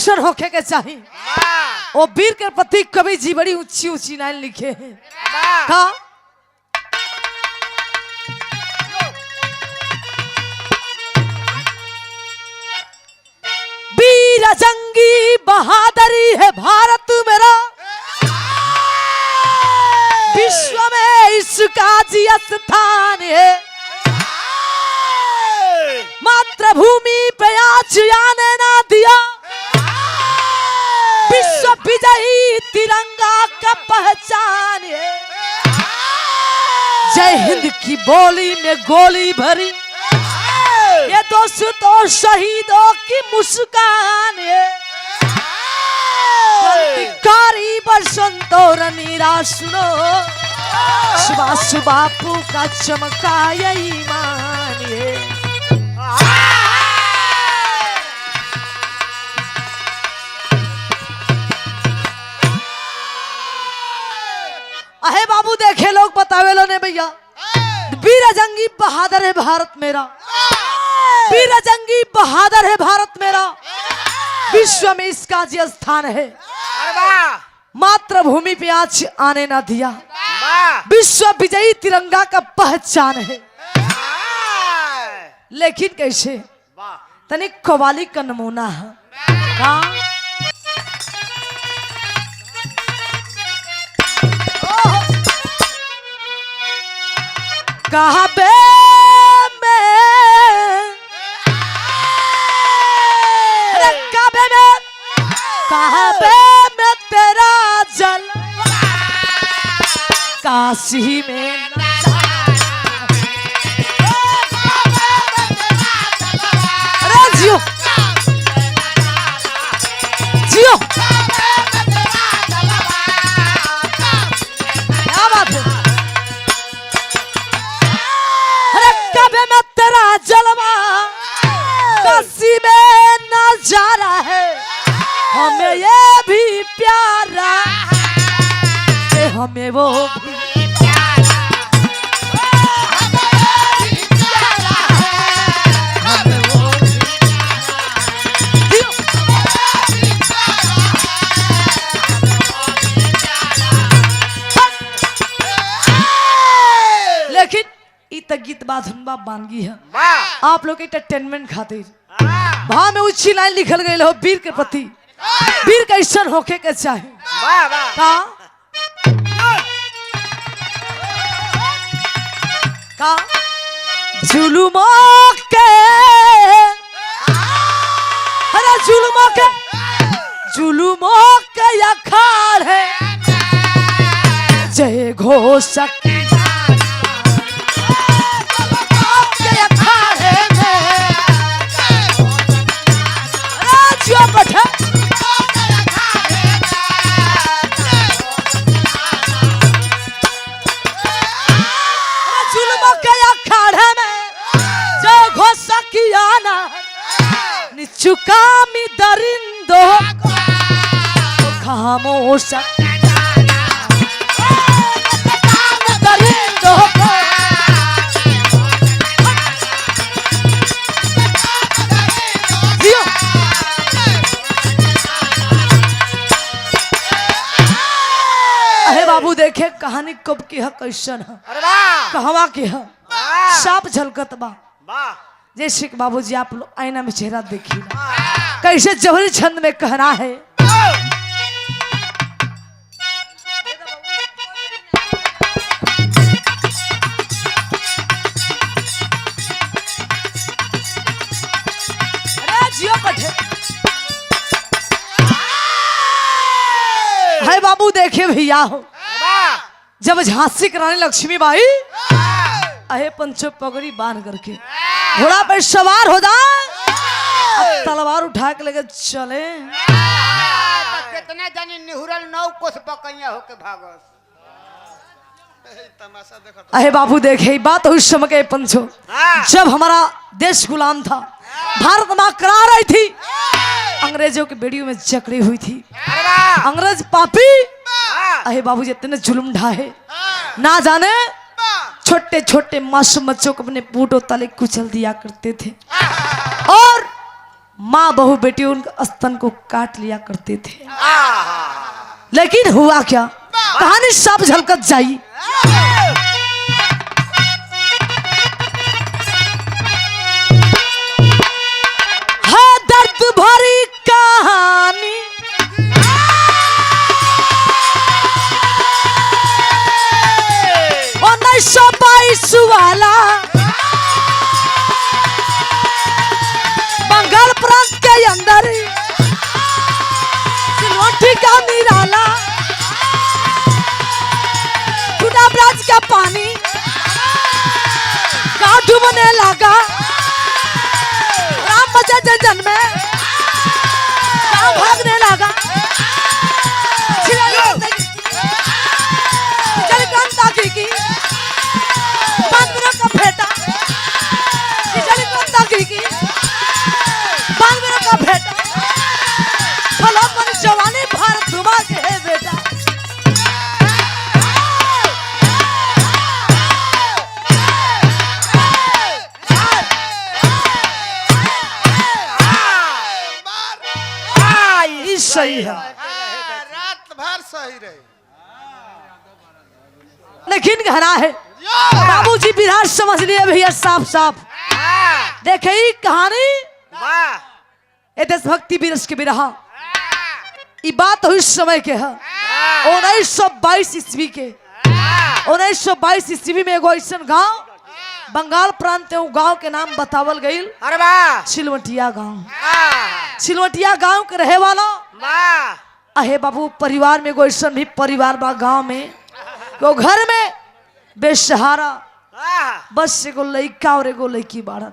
कैसन होखे के चाही। वाह ओ वीर के प्रति कवि जी बड़ी ऊंची ऊंची लाइन लिखे हैं। वाह का वीर जंगी बहादुरी है भारत मेरा, विश्व में इसका जी स्थान है। मातृभूमि पे आज आने ना दिया, विश्व विजयी तिरंगा का पहचान है। जय हिंद की बोली में गोली भरी, ये दोस्तों शहीदों की मुस्कान है। क्रांतिकारी बसंत और नीरा सुनो, सुभाष बापू का चमका ये ईमान है। अहे बाबू देखे लोग बतावे लो ने भैया, वीर जंगी बहादुर है भारत मेरा, वीर जंगी बहादुर है भारत मेरा, विश्व में इसका जी स्थान है। अरे वाह मातृभूमि पे आज आने ना दिया, वाह विश्व विजयी तिरंगा का पहचान है। लेकिन कैसे वाह तनिक कवाली का नमूना है। का? काबे में, अरे काबे में, काबे में तेरा जल, काशी में अरे जियो जियो, क्या बात है। अरे काबे में तेरा जलवा, काशी में नजारा है, हमें ये भी प्यारा है, हमें वो भी हमें वो भी। जियो। लेकिन ई त गीत बाधुन बा बानगी है वाह आप लोग के एंटरटेनमेंट खातिर। भाव में ऊंची लाइन लिखल गई हो वीर के प्रति, वीर कैसन होखे के चाहे। वाह वाह का का जुलुमों के, अरे जुलुमों के, जुलुमों के अखाड़ है, जय घोषक के अखाड़े में, अरे जियो बैठे। अरे जुलुमों के अखाड़े में जय घोषक किया ना, निचुकामी दरिंदो खामोश दरिंदो को। जियो। अरे बाबू देखे कहानी कब की है, कैसन है, अरे वाह कहवा की है, वाह साफ झलकत बा। वाह जैसे कि बाबूजी आप लोग आईना में चेहरा देखिए कैसे जबरी छंद में कहना है। अरे जियो पठे। है बाबू देखे भैया हो, वाह जब झांसी की रानी लक्ष्मीबाई अहे पंचो पगड़ी बांध करके घोड़ा पर सवार हो जाए, अब तलवार उठा के लेके चले। तो कितना जानी निहुरल नौ कोस बकैया होके भागस। अहे बाबू देखे ई बात उस समय के पंचो, जब हमारा देश गुलाम था, भारत माँ करा रही थी, अंग्रेजों की बेड़ियों में जकड़ी हुई थी। अरे वाह अंग्रेज पापी अहे बाबू जी इतने जुल्म ढाहे, ना जाने छोटे छोटे मासूम बच्चों को अपने बूटों तले कुचल दिया करते थे और माँ बहू बेटी उनका स्तन को काट लिया करते थे। लेकिन हुआ क्या, कहानी सब झलकत जाई। हाँ, दर्द भरी कहानी 1922 वाला बंगाल प्रांत के अंदर सिलवटी का निराला टूटा ब्राज का पानी गाँव डूबने लगा। राम बचे जन में गाँव भागने लगा। की बांदरों का फेटा, की बांदरों का भेटा, फलो पर जवानी भारत डुबा के है बेटा। ई सही है, रात भर सही रहे। लेकिन घरा है बाबूजी बिहार समझ लिए भैया साफ साफ। देखे ई कहानी ए देशभक्ति वीरस के बिरहा, ई बात हुई समय के है 1922 ईस्वी के। 1922 ईस्वी में एगो ऐसा गांव बंगाल प्रांत में, गांव के नाम बतावल गईल अरे वाह, सिलवटिया गांव। सिलवटिया गांव के रहे वाला वाह, अहे बाबू परिवार में एगो ऐसा भी परिवार बा गांव में, वो घर में बेसहारा बस एगो लइका और एगो लइकी बाड़न,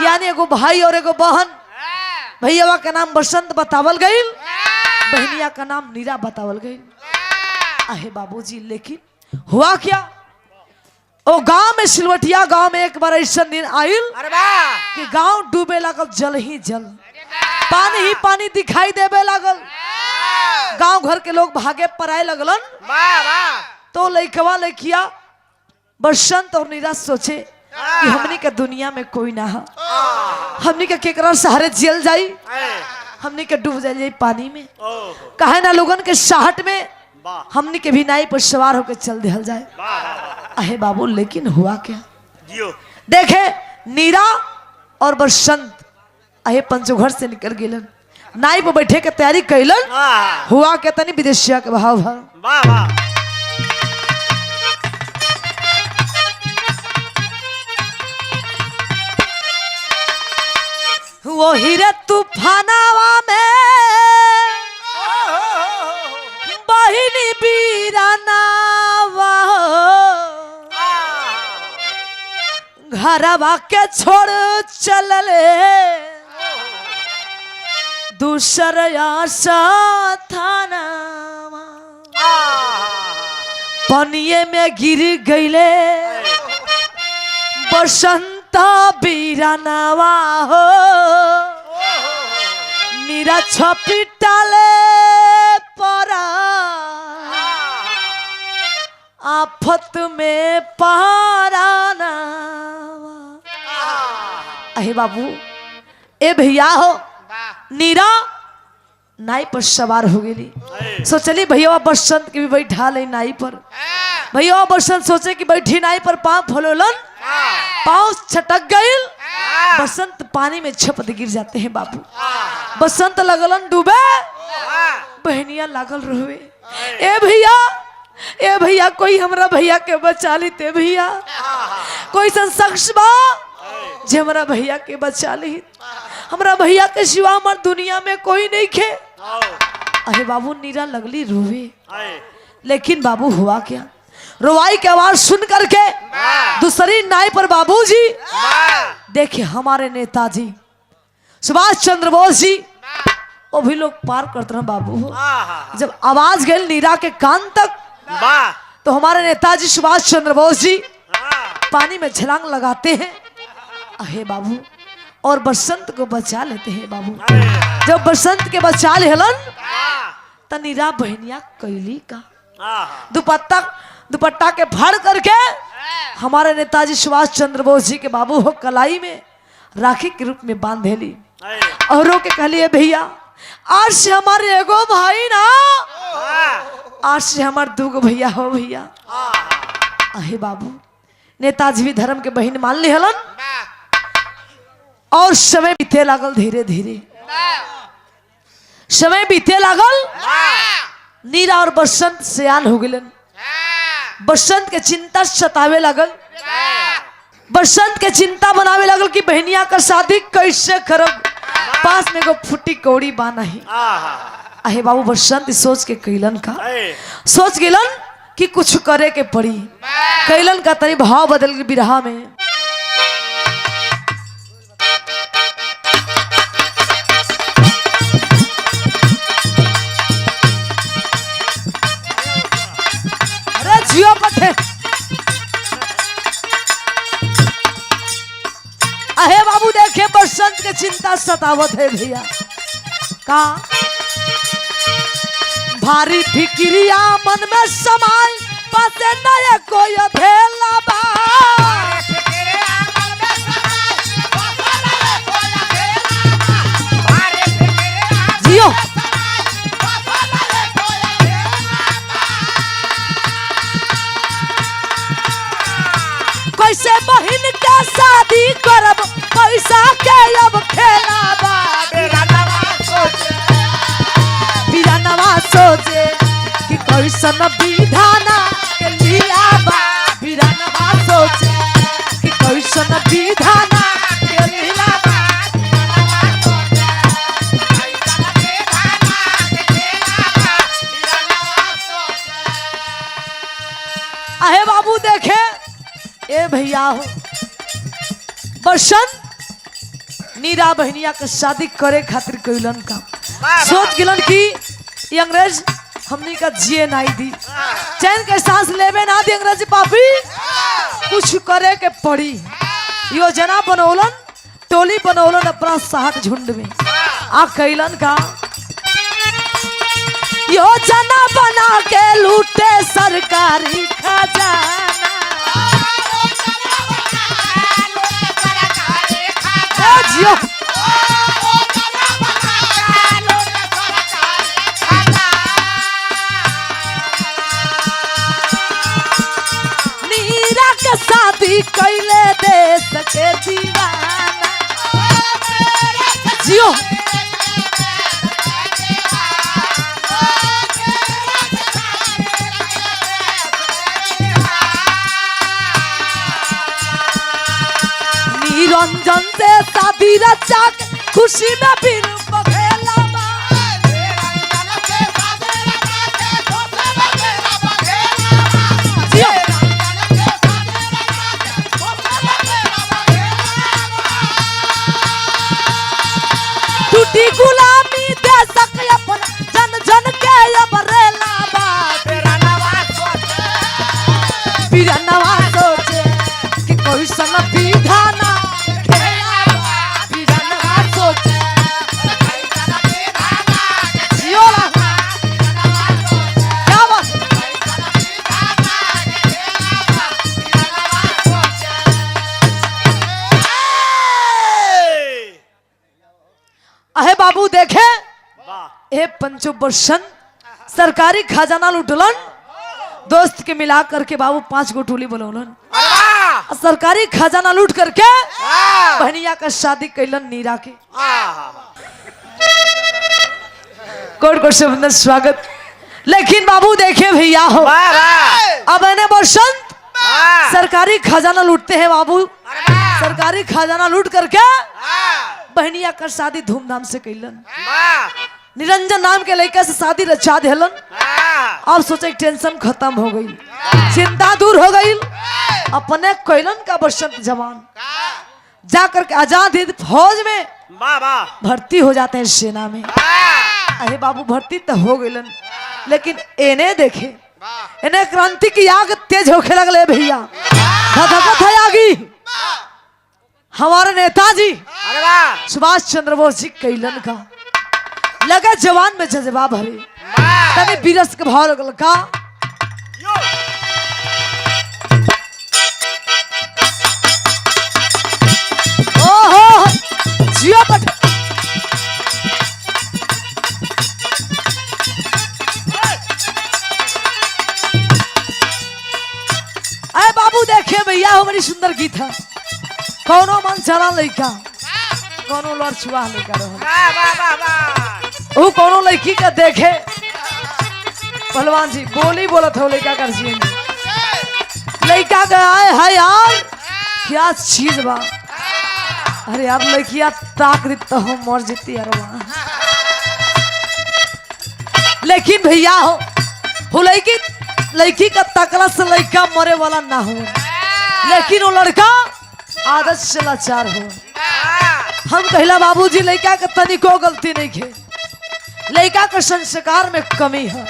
यानी एगो भाई और एगो बहन। भैया का नाम बसंत बतावल गईल, बहनिया का नाम नीरा बतावल गईल। अहे बाबूजी, लेकिन हुआ क्या, ओ गांव में सिलवटिया गांव में एक बार ऐसा दिन आइल अरे वाह, कि गांव डूबे लागल, जल ही जल, पानी ही पानी दिखाई देवे लागल। गांव घर के लोग भागे पराए लगलन। वाह वाह, तो लइकवा लइकिया बसंत और नीरा सोचे कि हमनी के दुनिया में कोई ना है, हमनी के केकरा सहारे जेल जाई, हमनी के डूब जाई पानी में, काहे ना लोगन के साहट में हमनी के भी नाई पर सवार होकर चल दिहल जाए। अहे बाबू, लेकिन हुआ क्या, देखे नीरा और बसंत अहे पंचोघर से निकल गेलन, नाई पर बैठे के तैयारी कैलन। हुआ के तनी विदेशिया के भाव भाव। वाह वाह, वो हीरे तूफानावा में बहिनी बीरानावा घरवा के छोड़ चलले दूसर आशा थानावा, पनिये में गिर गईले बसंत बीरानावा हो, नीरा छपिटाले परा आफत में पाराना। अहे बाबू, ए भैया हो, नीरा नाई पर सवार हो गेली। सोचली भैया बसंत के भी बैठा ले नाई पर। भैया बसंत सोचे कि बैठी नाई पर, पाँव फलोलन, पाँव छटक गईल, बसंत पानी में छपत गिर जाते हैं बाबू। बसंत लगलन डूबे, बहनिया लागल रहुए, ए भैया, ए भैया, कोई हमरा भैया के बचा लेते भैया, कोई शख्स बा जे हमरा भैया के बचा ली, हमरा भैया के सिवा हमार दुनिया में कोई नहीं खे। अरे बाबू, नीरा लगली रोवे, लेकिन बाबू हुआ क्या, रोवाई की आवाज सुन करके दूसरी नाई पर बाबूजी देखे हमारे नेताजी सुभाष चंद्र बोस जी, वो भी लोग पार करते रहे बाबू। जब आवाज गई नीरा के कान तक तो हमारे नेताजी सुभाष चंद्र बोस जी पानी में छलांग लगाते हैं अहे बाबू, और बसंत को बचा लेते हैं बाबू। जब बसंत के बचा लेहलन त नीरा बहनिया कैली का दुपट्टा दुपट्टा के फाड़ करके हमारे नेताजी सुभाष चंद्र बोस जी के बाबू हो कलाई में राखी के रूप में बांधेली। औरों के कहलिए भैया आज से हमारे एगो भाई ना, आज से हमार दूगो भैया हो भैया। अहे बाबू, नेताजी भी धर्म के बहन मान ली हलन। और समय बीते लागल, धीरे धीरे समय बीते लागल। नीरा और बसंत सियान हो गलन। बसंत के चिंता सतावे लागल, बसंत के चिंता बनावे लागल कि बहनिया का शादी कैसे करब, पास में एगो फूटी कौड़ी बा नहीं। अहे बाबू, बसंत सोच के कैलन का, सोच गेलन कि कुछ करे के पड़ी। कैलन का तरी भाव बदल के बिरहा में। अरे जियो पठे। अहे बाबू देखे, बसंत के चिंता सतावत है भैया का, भारी फिक्रिया मन में समाय, पासे नया कोई अधेला बा। जियो कैसे बहिन के शादी करब, पैसा के अब खेला बा। बिरानवा सोचे कि कैसन विधाना के लीला बा। बिरानवा सोचे कि कैसन विधाना के लीला बा। अहे बाबू देखे, ए भैया हो, बसंत नीरा बहनिया के शादी करे खातिर कैलन का, सोच गिलन कि ये अंग्रेज हमनी का जिए नाई दी, चैन के सांस लेवे ना दी अंग्रेज पापी, कुछ करे के पड़ी। योजना बनौलन, टोली बनौलन अपना साठ झुंड में आ कैलन का योजना बना के लूटे सरकारी खजाना। ए जियो नीरा के शादी कैले देश के दीवाना। जियो निरंजन से शादी रचा के खुशी में फिर बघेला बा। जियो टूटी गुलामी देशक अपन जन जन के अब रेला बा। बिरनवा सोचे कि कोई सन विधाना खेला बा। बिरनवा सोचे जियो ला। क्या बात है? अहे बाबू देखे, ए पंचो बर्षन सरकारी खजाना लुटलन, दोस्त के मिला करके बाबू 5 गो टोली बनौलन, सरकारी खजाना लूट करके बहनिया का शादी कैलन नीरा के। कोट कोट से बंदर स्वागत। लेकिन बाबू देखे भैया हो, अब इन्हें बसंत सरकारी खजाना लूटते हैं बाबू, सरकारी खजाना लूट करके बहनिया का शादी धूमधाम से कैलन, निरंजन नाम के लड़का से शादी रचा देलन। अब सोचे टेंशन खत्म हो गई, चिंता दूर हो गई। अपने कैलन का बसंत जवान जाकर के आजाद हिंद फौज में भर्ती हो जाते हैं सेना में। अरे बाबू भर्ती तो हो गईलन, लेकिन इन्हें देखे इन्हें क्रांति की आग तेज होखे लगले भैया, धधकत है आगी। हमारे नेताजी सुभाष चंद्र बोस जी कैलन का लगा जवान में जज्बा भरे, तभी बीरस के भाव लगल का। ओहो जियो पट। बड़ी सुंदर गीत है। कौनो मन चला लइका, कौनो लड़छुआ लइका रहल, वाह वाह वाह वाह। ऊ कौनो लड़की का देखे पहलवान जी बोली बोलत हो लइका कर जी लइका के आए है यार क्या चीज बा। अरे यार लड़किया ताक दी तो हम मर जीती यार वहाँ। लेकिन भैया हो लड़की लड़की का तकला से लड़का मरे वाला ना हो, लेकिन वो लड़का आदत से लाचार हो। हम कहला बाबूजी लड़का के तनिको गलती नहीं खे, लड़का के संस्कार में कमी है।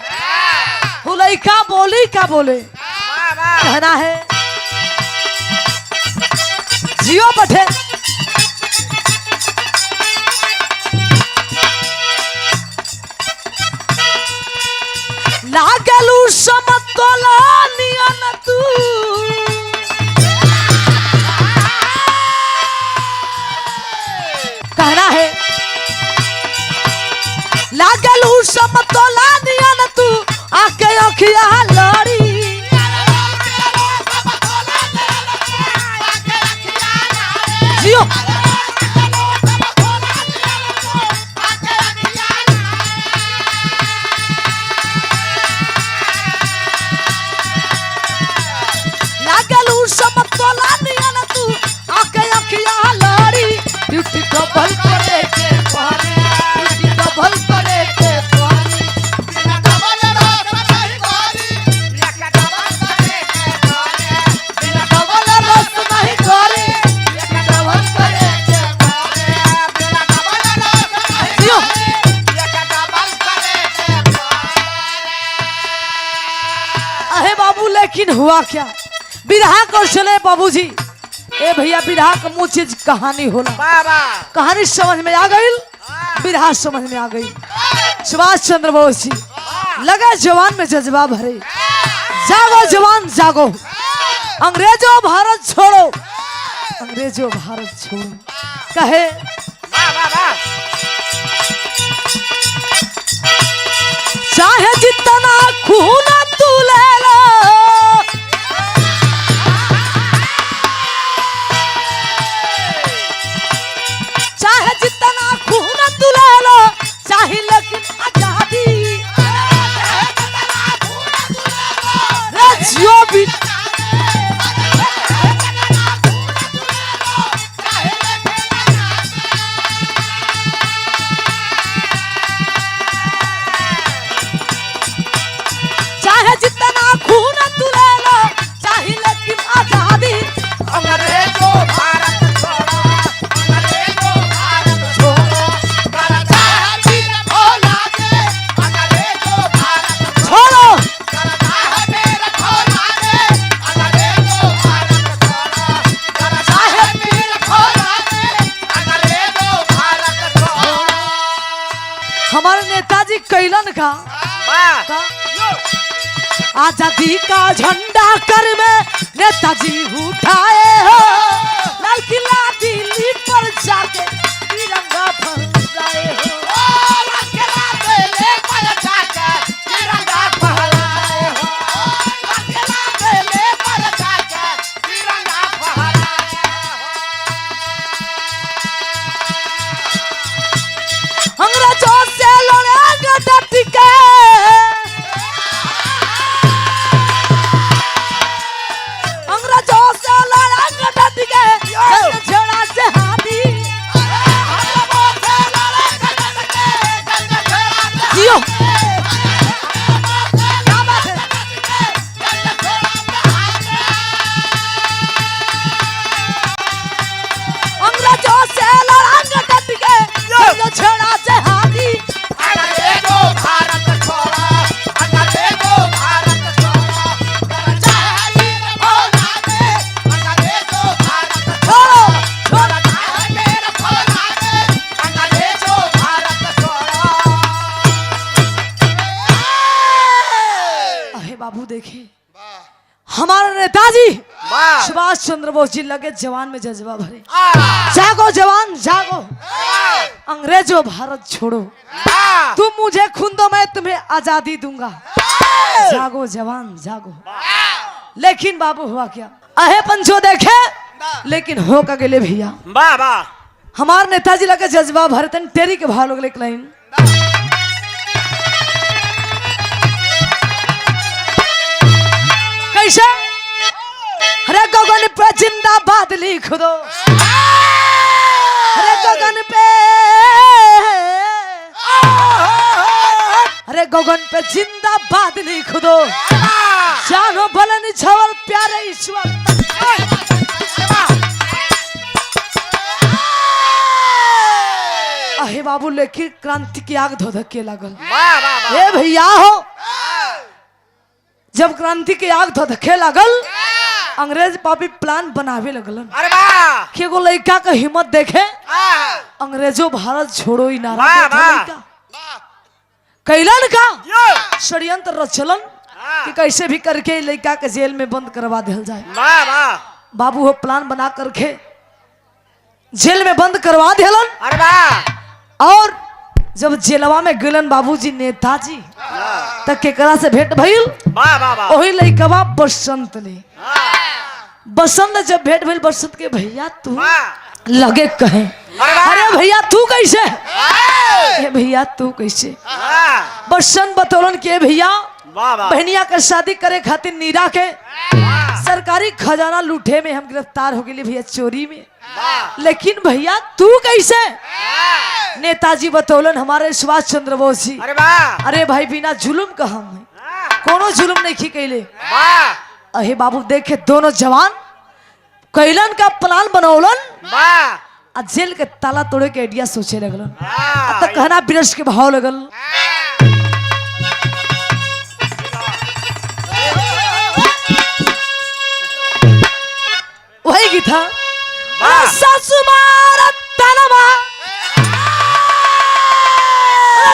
वो लड़का बोली का बोले कहना है जियो बठे लागलू समतोला नियन तू कहना है लागलू समतोला नियन तू आके अखिया लड़ी जियो। लागलू समतोला नियन तू आके अखिया लड़ी ड्यूटी डबल करे के पानी, ड्यूटी डबल करे के पानी, डबल रस नहीं करी, डबल करे के जियो। अहे बाबू लेकिन हुआ क्या बिरहा कौशल बाबूजी ए भैया बिरहा का मुँह चीज कहानी होला। कहानी समझ में आ गई, बिरहा समझ में आ गई। सुभाष चंद्र बोस जी लगा जवान में जज्बा भरे, जागो जवान जागो, अंग्रेजों भारत छोड़ो, अंग्रेजों भारत छोड़ो। कहे चाहे जितना खून तू ले लो, चाहे जितना खून तू ले लो, चाहे लेकिन आजादी रे जियो भी। चाहे जितना खून तू ले लो, चाहे लेकिन आजादी अंग्रेजों भारत छोड़ो, अंग्रेजों भारत छोड़ो, करता है वीर भोला के, अंग्रेजों भारत छोड़ो, करता है वीर भोला के, अंग्रेजों भारत छोड़ो, करता है वीर भोला के, अंग्रेजों भारत छोड़ो। हमारे नेताजी कैलन का वाह आजादी का झंडा कर में नेताजी उठाए हो, लाल किला दिल्ली पर जाके तिरंगा फहराए हो। अंग्रेजों से लड़ेंगे डट के, अंग्रेजों से लड़ेंगे डट के, जंग छेड़ा से हाथी जियो। क्या बात है? अंग्रेजों से लड़ेंगे डट के, जंग छेड़ा से हाथी। छोड़ो छोड़ो। अरे बाबू देखे हमारे नेताजी सुभाष चंद्र बोस जी लगे जवान में जज्बा भरे, जागो जवान जागो, अंग्रेजों भारत छोड़ो, तुम मुझे खून दो मैं तुम्हें आजादी दूंगा, जागो जवान जागो। लेकिन बाबू हुआ क्या? अहे पंचो देखे, लेकिन हो का गेले भैया। वाह वाह। हमार नेताजी लगे जज्बा भरतन टेरी के भाव लोग लाइन। कैसे? अरे गगन पे जिंदाबाद लिख दो, अरे गगन पे, अरे गगन पे जिंदाबाद लिख दो, जानो भलन छवल प्यारे ईश्वर। अहे बाबू, लेकिन क्रांति की आग धधके लागल। वाह वाह वाह। ए भैया हो, जब क्रांति के आग धधके लागल, अंग्रेज पापी प्लान बनावे लगलन अरे वाह। कि एगो लड़का के हिम्मत देखे, आह, अंग्रेजों भारत छोड़ो ही ना। वाह, वाह। कैलन का यो। षड्यंत्र रचलन कि कैसे भी करके लड़का के जेल में बंद करवा दिल जाए। वाह वाह। बाबू हो प्लान बना करके जेल में बंद करवा दिलन। अरे वाह। और जब जेलवा में गेलन बाबूजी नेताजी, त केकरा से भेंट भइल? वाह वाह वाह। ओही लइकवा बसंत ले। बसंत जब भेंट भइल, बसंत के भैया तू वाह। लगे कहे, अरे वाह। अरे भैया तू कैसे, ए भैया तू कैसे? वाह बसंत बतौलन के भैया वाह वाह। बहनिया के शादी करे खातिर नीरा के सरकारी खजाना लूटे में हम गिरफ्तार हो गए भैया, चोरी में। लेकिन भैया तू कैसे? नेताजी बतौलन हमारे सुभाष चंद्र बोस जी, अरे वाह। अरे भाई बिना जुलुम का हम है, कोनो जुलुम नहीं की कैले। वाह। अहे बाबू देखे दोनों जवान कैलन का प्लान बनौलन वाह। आ जेल के ताला तोड़े के आइडिया सोचे लगलन। वाह। त कहना बिरस के भाव लगल। वही गीत था। सासू मारा तनवा,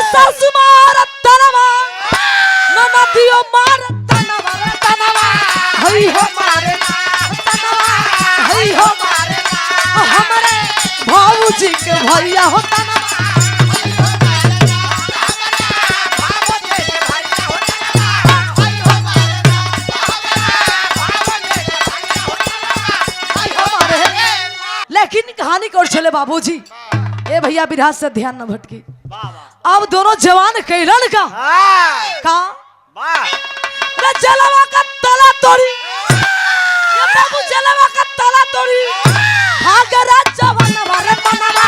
सासू मारा तनवा, ननदियो मार तनवा तनवा, हई हो मारे तनवा, हई हो मारे हमरे भाऊजी के भैया हो तनवा। लेकिन कहानी कौन चले बाबूजी, ए भैया बिरहा से ध्यान न भटके। अब दोनों जवान कैलन का का वाह। रे जलवा का ताला तोड़ी, ये बाबू जलवा का ताला तोड़ी, भाग रा जवान रे मनवा,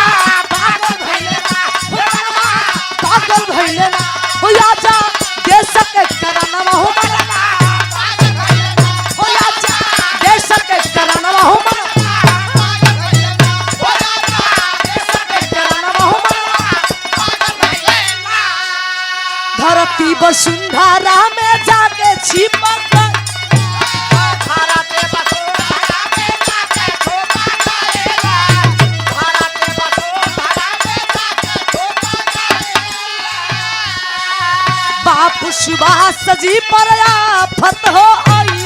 पागल भइले ना, हो मनवा, पागल भइले ना, हो आजा देश के करानवा हो मनवा, हो आजा देश के करानवा हो मनवा, करानवा हो मनवा। धरती वसुंधरा में जाके छिपक गई। बाप सुभाष जी पर आफत हो आई।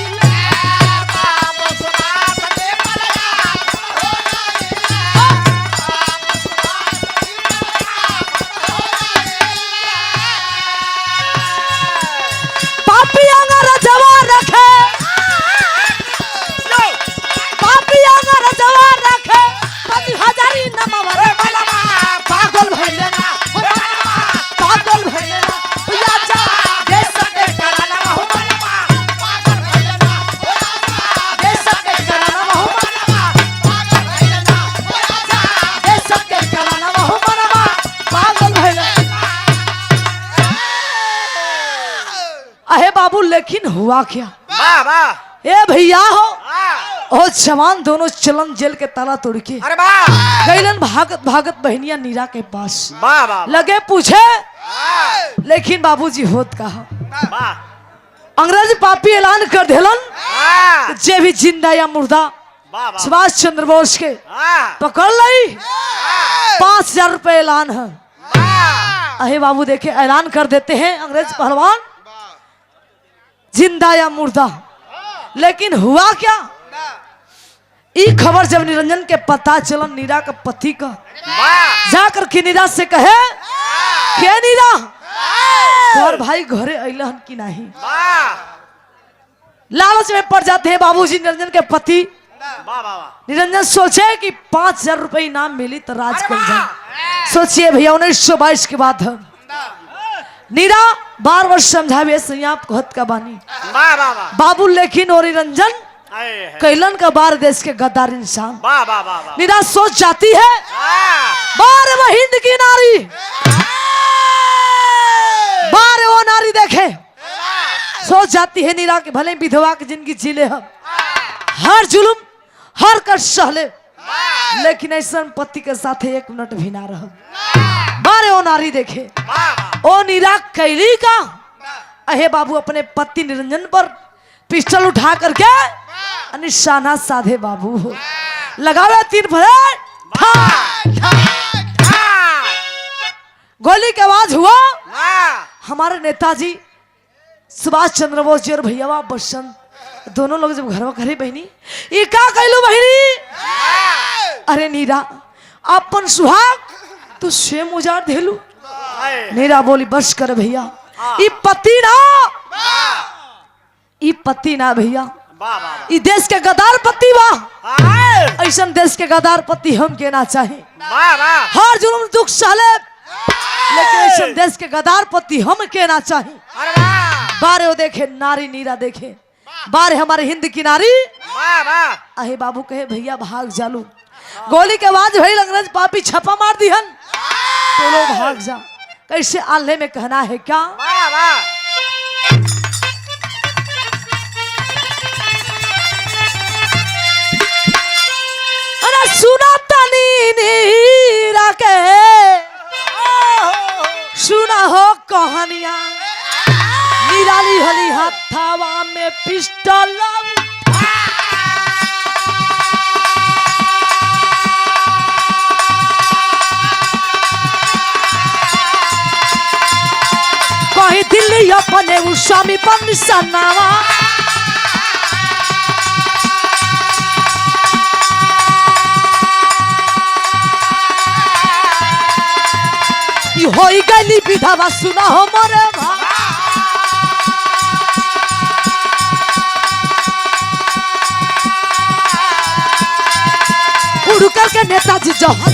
पापी अंगर जवा रखे, पापी अंगर जवा रखे, पति हजारी नमवर मलमा, पागल भइले ना, हो मलमा, पागल भइले ना, हो आजा देश के कराना हो मलमा, देश के कराना हो मलमा, देश के कराना हो मलमा, पागल भइले। अहे बाबू, लेकिन हुआ क्या? वाह वाह। ए भैया हो, वाह। ओ जवान दोनों चलन जेल के ताला तोड़ के अरे वाह। गैलन भागत भागत बहनिया नीरा के पास वाह वाह। लगे पूछे, लेकिन बाबूजी होत कहा? वाह। अंग्रेज पापी ऐलान कर देलन वाह। जे भी जिंदा या मुर्दा वाह वाह। सुभाष चंद्र बोस के वाह। पकड़ लई, 5000 रुपए ऐलान है। वाह। अहे बाबू देखे ऐलान कर देते हैं अंग्रेज पहलवान, जिंदा या मुर्दा। लेकिन हुआ क्या? ई खबर जब निरंजन के पता चलन, नीरा के पति का, वाह। जाकर के नीरा से कहे, के नीरा तोहर भाई घरे अइलहन कि नहीं? वाह। लालच में पड़ जाते हैं बाबूजी निरंजन के पति। वाह वाह वाह। निरंजन सोचे कि 5000 रुपए इनाम मिली तो राज कर जाए। सोचिए भैया 1922 के बाद हम नीरा बार बार समझावे सैया कहत का बानी वाह वाह वाह। बाबू, लेकिन और निरंजन आए है। कैलन का बार देश के गद्दार इंसान। वाह वाह वाह वाह। निरा सोच जाती है बार वह हिंद की नारी, बार वो नारी देखे सोच जाती है नीरा के भले विधवा के जिंदगी जीले हम, हर जुलुम हर कष्ट सहले, लेकिन ऐसा पति के साथ एक मिनट भी ना रह। बारे ओ नारी देखे ओ नीरा कैली का अहे बाबू अपने पति निरंजन पर पिस्टल उठा करके निशाना साधे बाबू लगावे 3 भरे गोली की आवाज हुआ। हमारे नेताजी सुभाष चंद्र बोस जी और भैया बसंत दोनों लोग जब घर में खड़े, बहनी ये का कहलू बहनी, अरे नीरा अपन सुहाग तू स्वयं उजाड़ देलू। नीरा बोली बस कर भैया, ई पति ना, ई पति ना भैया, ई देश के गदार पति बा, ऐसा देश के गदार पति हम के ना चाहे। हर जुर्म दुख सहले, लेकिन ऐसा देश के गदार पति हम के ना चाहे। बारे वो देखे नारी नीरा देखे बारे हमारे हिंद की नारी। अहे बाबू कहे भैया भाग जालू, गोली के आवाज भई अंग्रेज पापी छापा मार दिहन तो लो भाग जा। कैसे आल्हे में कहना है क्या, अरे सुना तनी नीरा के सुना हो कहानियां, निराली हली हथावा में पिस्टल कहीं दिल्ली अपने उस स्वामी पर निशानावा। ई होई गली विधवा सुना हो मोरे भा। उड़ करके नेताजी जहां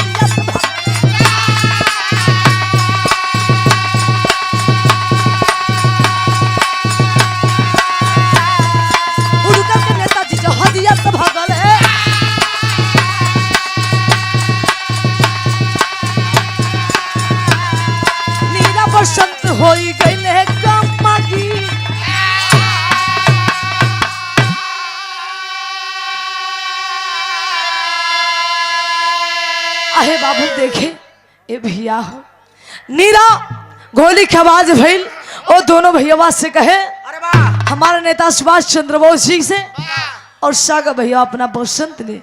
उड़ करके नेताजी जहाजिया से भागल है। नीरा बसंत होई गइल है कमागी। अहे बाबू देखे ए भैया हो नीरा गोली के आवाज भइल ओ दोनों भैया से कहे हमारे नेता सुभाष चंद्र बोस जी से और सागर भैया अपना बसंत ले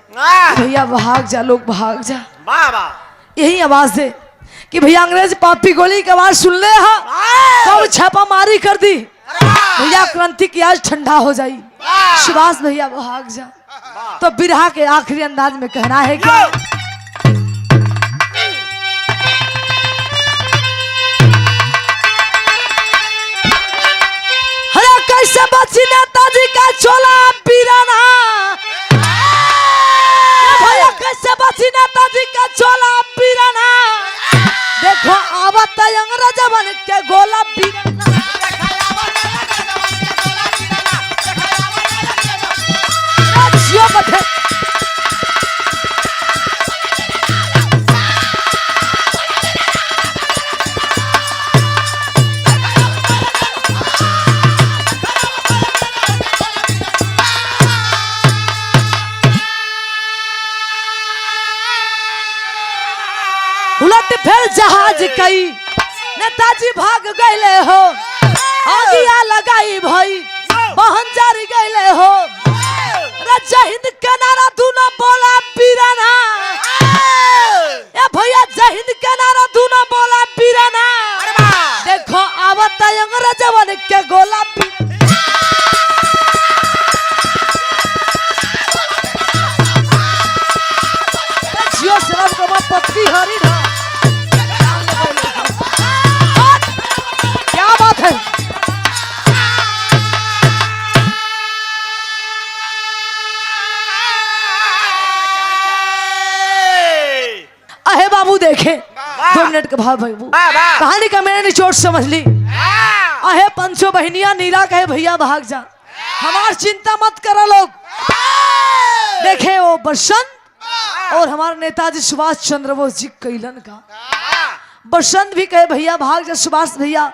भैया भाग जा लोग भाग जा। यही आवाज दे कि भैया अंग्रेज पापी गोली की आवाज सुन ले हा कब छापामारी कर दी भैया क्रांति की आज ठंडा हो जाई। सुभाष भैया भाग जा। तो बिरहा के आखिरी अंदाज में कहना है क्या, अरे कैसे बची नेताजी का चोला बीराना, भैया कैसे बची नेताजी का चोला बीराना, देखो आवत अंग्रेजवन के गोला बीराना। जियो बथे। उलट फिर जहाज कई नेताजी भाग गए हो, आगिया लगाई भाई बहन जारी गए हो, जय हिंद के नारा दूना बोला बीराना, ए भैया जय हिंद के नारा दूना बोला बीराना, देखो आवत अंग्रेजवन के गोला जियो शराब कमा पत्ती हरी ना। क्या बात है। देखे 2 मिनट के भाव भाई वाह, वाह। कहानी का मैंने निचोड़ समझ ली। अहे पंचो बहनिया नीरा कहे भैया भाग जा, हमार चिंता मत करो लोग। देखे वो बसंत और हमारे नेताजी सुभाष चंद्र बोस जी कैलन का बसंत भी कहे भैया भाग जा सुभाष भैया,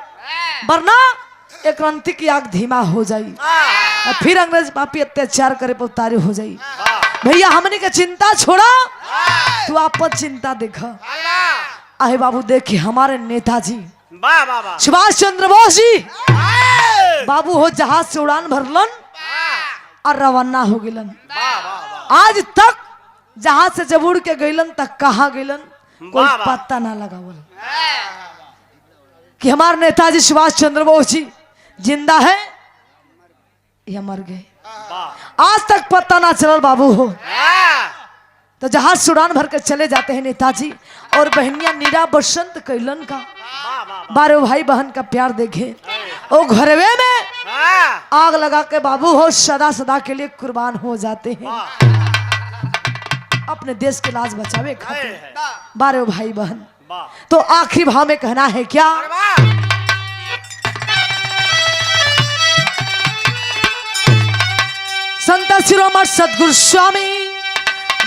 वरना एक क्रांति की आग धीमा हो जाई और फिर अंग्रेज पापी अत्याचार करे पर उतारे हो जाई। भैया हमने का चिंता छोड़ा, तू आप पर चिंता देख। आहे बाबू देखिए हमारे नेताजी वाह वाह वाह सुभाष चंद्र बोस जी बाबू हो जहाज से उड़ान भरलन और रवाना हो गिलन। आज तक जहाज से जब उड़ के गईलन तक कहाँ गईलन कोई वाह, वाह। पता ना लगावल कि हमारे नेताजी सुभाष चंद्र बोस जी जिंदा है या मर गए। आज तक पता ना चलल बाबू हो। तो जहाज से उड़ान भर के चले जाते हैं नेताजी और बहनिया नीरा बसंत कैलन का बारह भाई बहन का प्यार देखे ओ घरवे में आग लगा के बाबू हो सदा सदा के लिए कुर्बान हो जाते हैं अपने देश के लाज बचावे खातिर बारह भाई बहन। तो आखिरी भाव में कहना है क्या? संत शिरोमणि सदगुरु स्वामी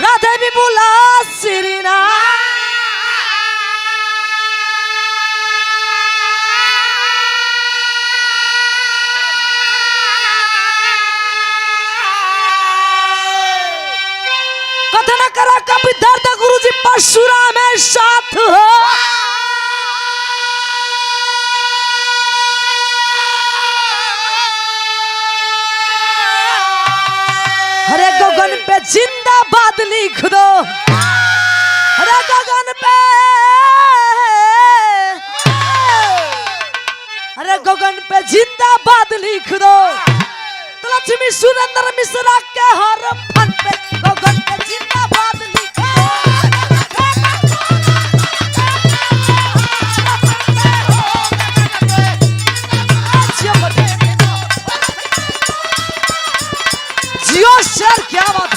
राधे विपुला श्री कथन करा कभी दर्द गुरु जी परशुराम है साथ हो। हरे गगन पे जिंदाबाद लिख दो, हरे गगन पे, हरे गगन पे जिंदाबाद लिख दो। तो लक्ष्मी सुरेंद्र मिश्रा के हर फन पे गगन पे जिंदाबाद लिख दो। जियो शेर क्या बात।